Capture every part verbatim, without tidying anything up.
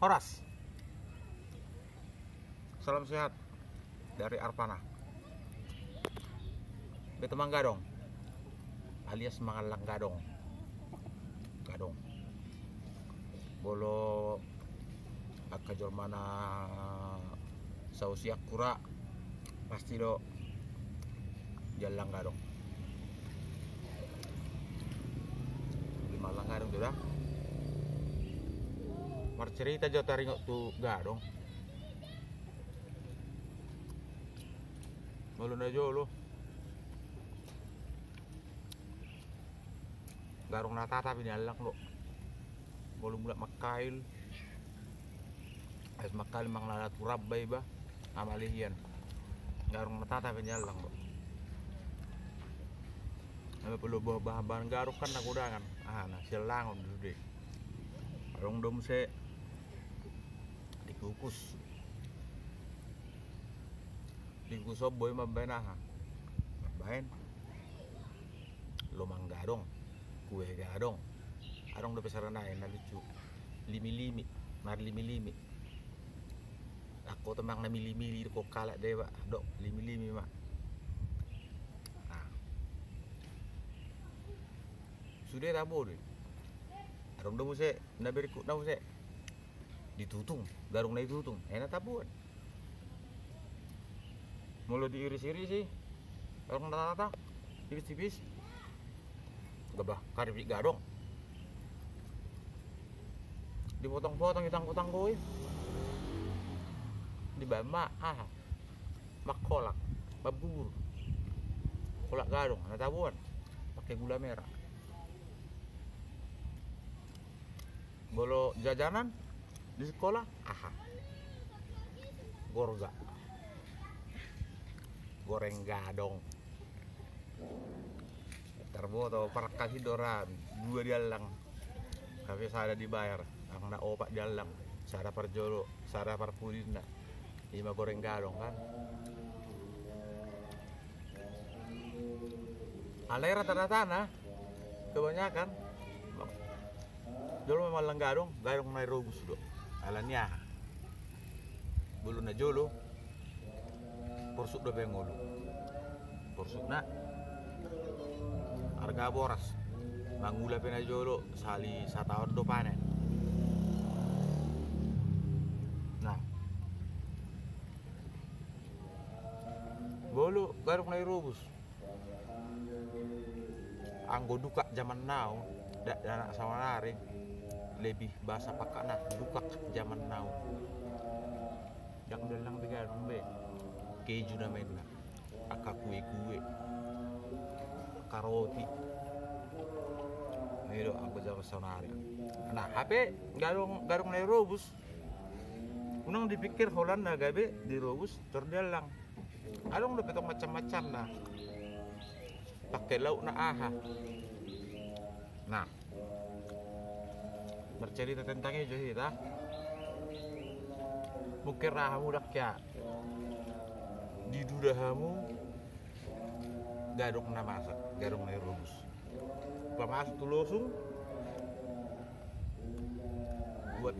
Horas. Salam sehat dari Arpana. Beta manggadong alias mangallang gadong. Gadong. Molo angka jolma na sausiangku ra pasti do diallang gadong. Di mangallang gadong do da. Marcerita jo taringot tu gadong. Molo na jolo gadong na tata pe niallang do. Molo mulak mangkail, habis mangkail mangalala tu ramba iba, amalihian. Gadong na tata pe niallang do. Ame polo bahan-bahan gadong kan na godangan, aha na siallangon do sude. Adong do muse dikukus. Dikukus on boi mambaen aha? Mambaen lomang gadong, kue gadong. Adong dope sada nai na lucu, limi-limi, marlimi-limi. Anggo temang na mili-mili do halak Debata do limi-limi ma. Nah. Sude tabo do i. Adong do muse na berikutna muse. Ditutung, gadong na ditutung, enak tabuan. Molo diiris-iris i, gadong na tata, tipis-tipis. Gabah karipik gadong. Dipotong-potong, ditanggo-tanggo i. Dibaen ma aha? Mangkolak, mambubur. Kolak gadong na tabuan. Pake gula merah. Molo jajanan di sikola aha? Gorga. Goreng gadong. Tarboto parangkat i do ra, dua diallang. Hape sada dibayar, anggo na opat diallang. Sada parjolo, sada parpudinna. Ima goreng gadong kan. Alai rata-rata na kebanyakan jolma mangallang gadong, gadong na dirobus do. Alani aha? Molo na jolo porsuk dope ngolu. Porsukna arga boras. Mangula pe na jolo sahali sataon do panen. Nah. Molo gadong na dirobus. Anggo dukak jaman now, dak danak saonari, lebih bahasa pakakna dukak jaman now. Ndang diallang be gadong be. Keju na maenna. Angka kue-kue. Angka roti. Na i do anggo jaman saonari. Nah, hape gadong, gadong na dirobus. Unang dipikir holan na gabe dirobus tor diallang. Adong dope tong macam-macamna. Pake lauk na aha? Nah, marcerita tentang i jo hita. Mungkin ra hamu dang hea diduda hamu gadong na masak, gadong na dirobus. Pamasuk tu losung, buat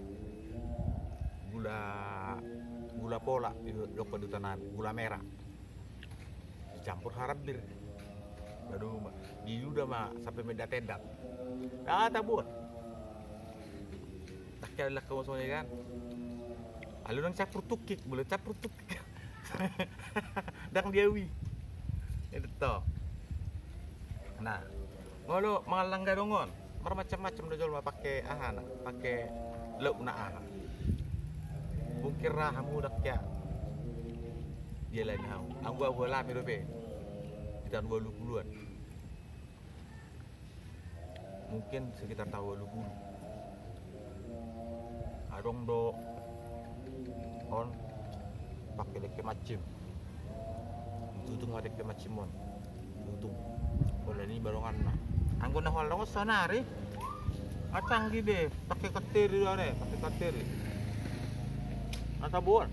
gula, gula pola, didok di huta nami gula merah, dicampur harambir. Aduh, diduda ma sampe mendat-endat. Ah, tabuan. Ndang hea diallang hamu songon i kan. Alai unang campur tungkik, molo campur tungkik ndang diaui. Itu to. Nah, molo mangallang gadong on, marmacam-macam do jolma pake ahana, pake laukna aha. Mungkin ra hamu dang hea dialani hamu. Anggo ahu alami dope di taon ualu puluan. Mungkin sekitar taon ualu pulu. Adong do on pake dengke mancim. Ditutung ma dengke mancim on. Ditutung. Holan i ba donganna. Anggo na holan dongan saonari. Acanggih be, pake kateri do are, pake kateri. Na tabuan.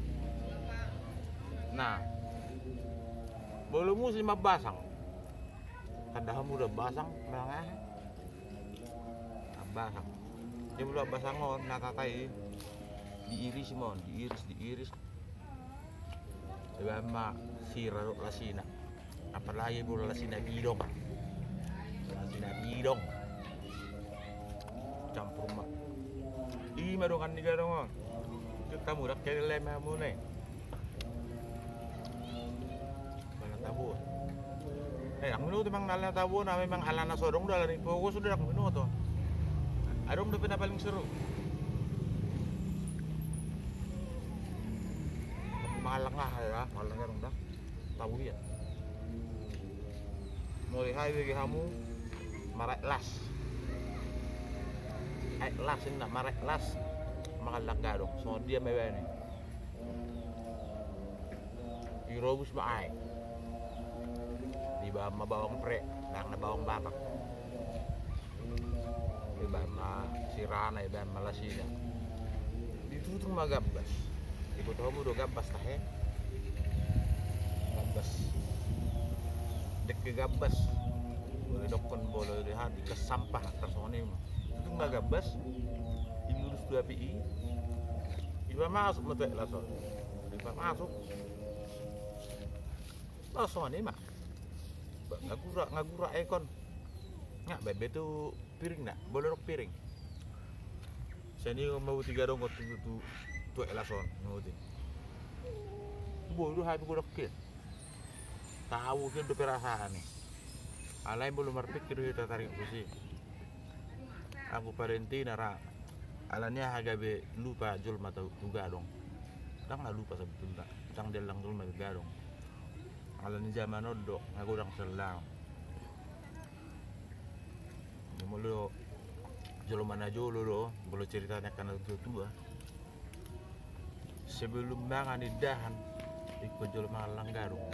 Nah. Molo musim ambasang. Tanda hamu do ambasang, manang aha? Ambasang. Jadi molo ambasang on na tata i, Diiris ma on, diiris, diiris. Ibaen ma sira dohot lasina. Apalagi molo lasina bidong. Lasina bidong. Campur ma. I ma dongan ni gadong on. Tingkos hamu, ndang kere lem hamu ne. Ala na tabo. Eh, ndang binoto memang ala na tabo, na memang ala na so adong do, ala ni pogos do, ndang binoto. Adong dope na paling seru. Mangallang aha ya, mangallang gadong da. Tabo dia. Molo hami bege hamu, maraek las. Aek las inna, maraek las. Mangallang gadong. Songon dia ma ibaen i. Irobus ma aek. Dibaen ma bawang pre, nang na bawang batak. Ibaen ma sirana, ibaen ma lasina. Ditutung ma gambas. Diboto hamu do gambas tahe? Gambas. Dengke gambas. Molo didokkon molo di hami, gas sampah, tarsongon i ma. Ditutung ma gambas. Dilurus tu api i. Iba masuk ma tu aek las on. Iba masuk. Laos songon i ma. Ba, nga gura, nga gura aek on. Nga baen be tu piringna, molo adong piring. Sian i ma boti gadong on tu, tu, tu, tu aek las on, nga boti. Boi do hami godang ke. Tabo ke do perasaan i. Alai molo marpikir do hita taringot tusi. Anggo parentina ra, ala ni aha gabe lupa jolma tu, tu gadong. Ndang na lupa sabetulna, ndang diallang jolma be gadong. Ala ni jaman on do, nga godang siallang. Molo jolma na jolo do, molo cerita ni angka na tua-tua. Sebelum mangan indahan, ingkon jolo mangallang gadong.